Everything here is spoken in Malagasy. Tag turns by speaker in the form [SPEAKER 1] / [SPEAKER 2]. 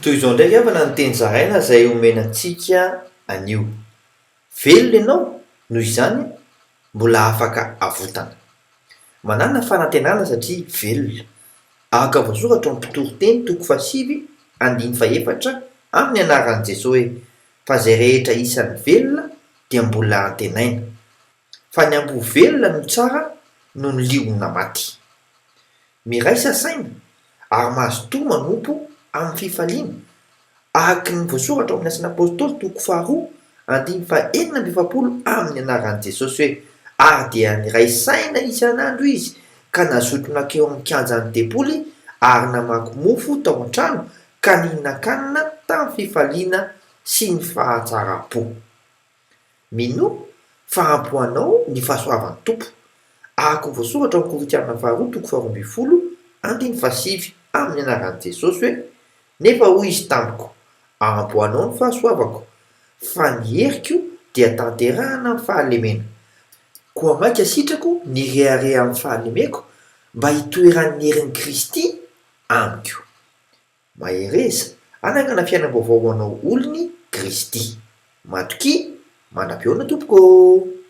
[SPEAKER 1] Toy izao indray ry havana ny teny zaraina izay omena antsika anio. Velona ianao, noho izany mbola afaka avotana. Manàna fanantenana satria velona. Araka voasoratra ao amin'ny Mpitoriteny toko fahasivy andininy fahefatra amin'ny anaran'i Jesoa hoe, Fa izay rehetra isan'ny velona dia mbola antenaina. Fa ny amboa velona no tsara noho ny liona maty. Miraisa saina ary mazotoa manompo amin'ny fifaliana, araka ny voasoratra ao amin'ny Asan'ny Apostoly toko faharoa andininy faha-46 amin'ny anaran'i Jesosy hoe, Ary dia niray saina isan'andro izy ka nazoto nankeo amin'ny kianjan'ny tempoly ary namaky mofo tao an-trano ka nihinan-kanina tamin'ny fifaliana sy ny fahatsaram-po. Minoa fa ampy ho anao ny fahasoavan'ny Tompo, araka ny voasoratra ao amin'ny Korintiana faharoa toko faharoa ambin'ny folo andininy fahasivy amin'ny anaran'i Jesosy hoe, Nefa hoy Izy tamiko, Ampy ho anao ny fahasoavako, fa ny heriko dia tanterahana amin'ny fahalemena. Koa mainka sitrako ny hirehareha amin'ny fahalemeko, mba hitoeran'ny herin'i Kristy amiko. Mahereza, hanangana fiainam-baovao ho anao olony Kristy. Matokia, mandra-pihaona tompoko ô!